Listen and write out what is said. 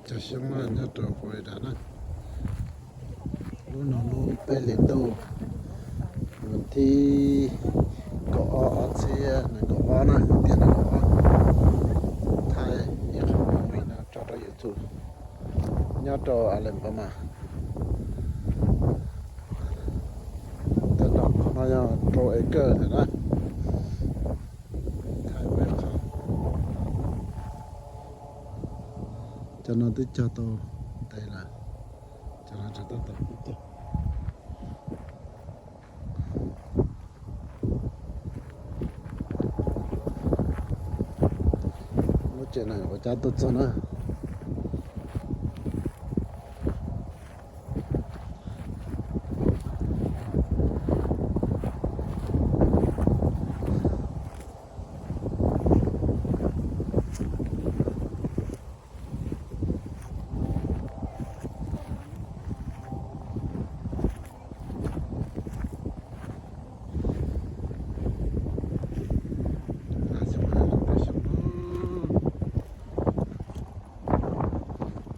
Cov xyoob nyob rau Florida na. Lub no lub peb hlis ntuj, thib kaum ob ob txhiab nees nkaum ob na, tiam nees nkaum ob. Thaij ib qho movie no tso rau YouTube nyob rau Alabama. Tej no qhov no yog rau acre ntawm na. Thaij ua ib qho. Cov no twb cog tau ntev lawm. Cov no tseem tab tom cog. Lub tsev neeg ua cab tuaj txog na.